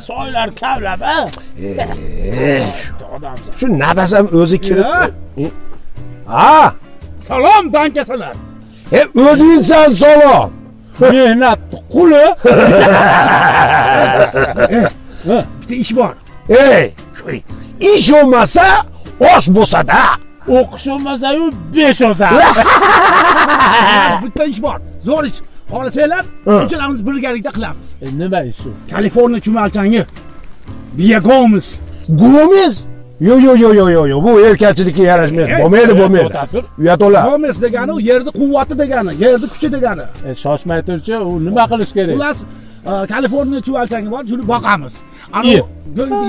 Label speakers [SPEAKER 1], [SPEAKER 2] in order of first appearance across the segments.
[SPEAKER 1] Soylar kavlab, ha?
[SPEAKER 2] Shu nafas ham o'zi kirib. Ha?
[SPEAKER 3] Salom dankasalar.
[SPEAKER 2] O'zingsan salom.
[SPEAKER 1] Mehnat quli.
[SPEAKER 3] Bitta ish bor.
[SPEAKER 2] Ish bo'lmasa, osh bo'lsa-da.
[SPEAKER 1] O'qish bo'lmasa-yu 5 olsa.
[SPEAKER 3] Bitta ish bor. Zo'r ish. Xohlasanglar, uchalamiz birgalikda qilamiz.
[SPEAKER 1] Nima ish u?
[SPEAKER 3] Kaliforniya chumalchangi. Biya Gomes.
[SPEAKER 2] Gomes? Yo yo yo yo yo yo, bu erkakchilikka yarashmaydi. Bo'lmaydi, bo'lmaydi. Uyat o'lar.
[SPEAKER 3] Gomes degani u yerni quvvati degani, yerni kuchi degani.
[SPEAKER 1] Shoshmay turchi, u nima qilish kerak?
[SPEAKER 3] Xullas, Kaliforniya chuvalchangi bor, shuni boqamiz. Ana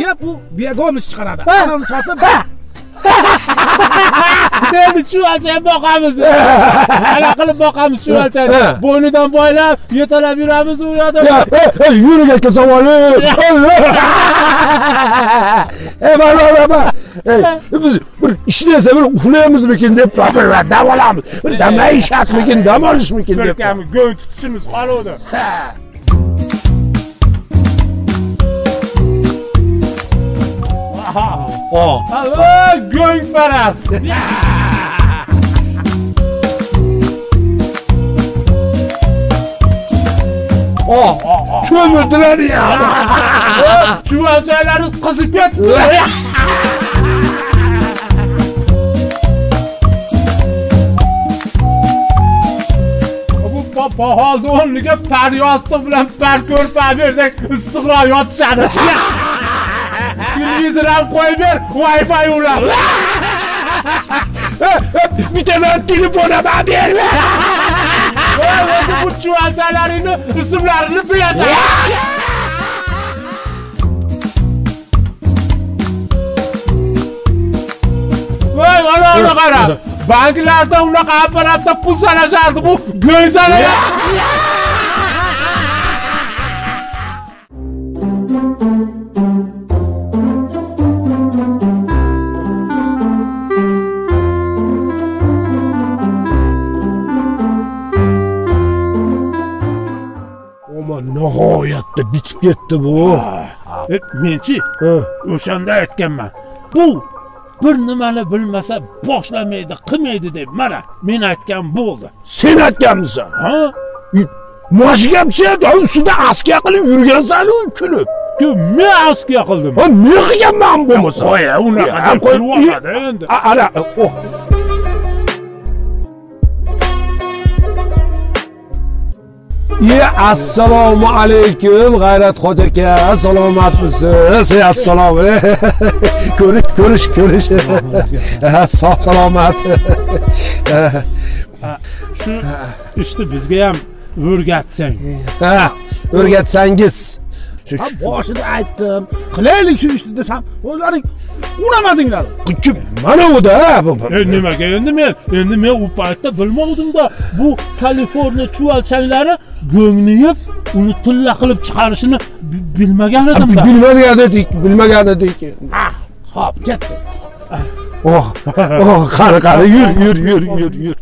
[SPEAKER 3] yeb u Biya Gomes chiqaradi. Ana uni sotib
[SPEAKER 1] Endi chuvalchani boqamiz. Ana qilib boqamiz chuvalchani. Bo'ynidan boylab, yetalab yuramiz u yoqda.
[SPEAKER 2] Yurib aka savoli. Bor. Biz bir ishlasa bir uxlaymizmikin deb dam olamiz. Bir maishatmikin, dam olishmikin deb.
[SPEAKER 1] Birkami go'ng tutishimiz qoluvdi. Go'ngparast.
[SPEAKER 2] Cho'mirdilar ya.
[SPEAKER 1] Chuvalchalari qizib ketdi. Bu poholni o'rniga par yostiq bilan par ko'rpa bersak issiqroq yotishadi. Televizor ham qo'yib ber, Wi-Fi ulab.
[SPEAKER 2] Bittadan telefon ham berma.
[SPEAKER 1] O'zi bu chuvalchalaringni ismlarini bilasan. Voy, mana uni qara. Banklarda unaqa apparatda pul sanashardi, bu go'ng sanayapti.
[SPEAKER 2] Nihoyatda bitib ketdi bu.
[SPEAKER 1] Menchi, o'shanda aytganman. Bu bir nimani bilmasa boshlamaydi, qilmaydi deb. Mana men aytgan bo'ldi.
[SPEAKER 2] Sen aytganmisan?
[SPEAKER 1] Ha?
[SPEAKER 2] Mana shu gapchi ustida askiya qilib yurgansan-ku kulib.
[SPEAKER 1] Men askiya qildim.
[SPEAKER 2] Ha, men qilganman bo'lmasa.
[SPEAKER 1] Qo'y, unaqa deb qo'yib endi.
[SPEAKER 2] Ana, oh. Assalomu alaykum G'ayrat hoji aka, salomatmisiz? Assalomu alaykum. Ko'rish ko'rish. Sog' salomat.
[SPEAKER 1] Shu ishni bizga ham o'rgatsang.
[SPEAKER 2] Ha, o'rgatsangiz.
[SPEAKER 3] Boshida aytdim, qilaylik shu ishni desam, o'zlaring unamadinglar.
[SPEAKER 2] Kim? Mana u-da.
[SPEAKER 1] Nimaga endi men? Endi men u paytda bilmovdim-da, bu Kaliforniya chuvalchanglari go'ngni yeb, uni tilla qilib chiqarishini bilmagan edim-da.
[SPEAKER 2] Bilmagan edik, bilmagan edik.
[SPEAKER 3] Xo'p, ketdik.
[SPEAKER 2] Oh, oh, qani, qani, yur, yur, yur, yur, yur.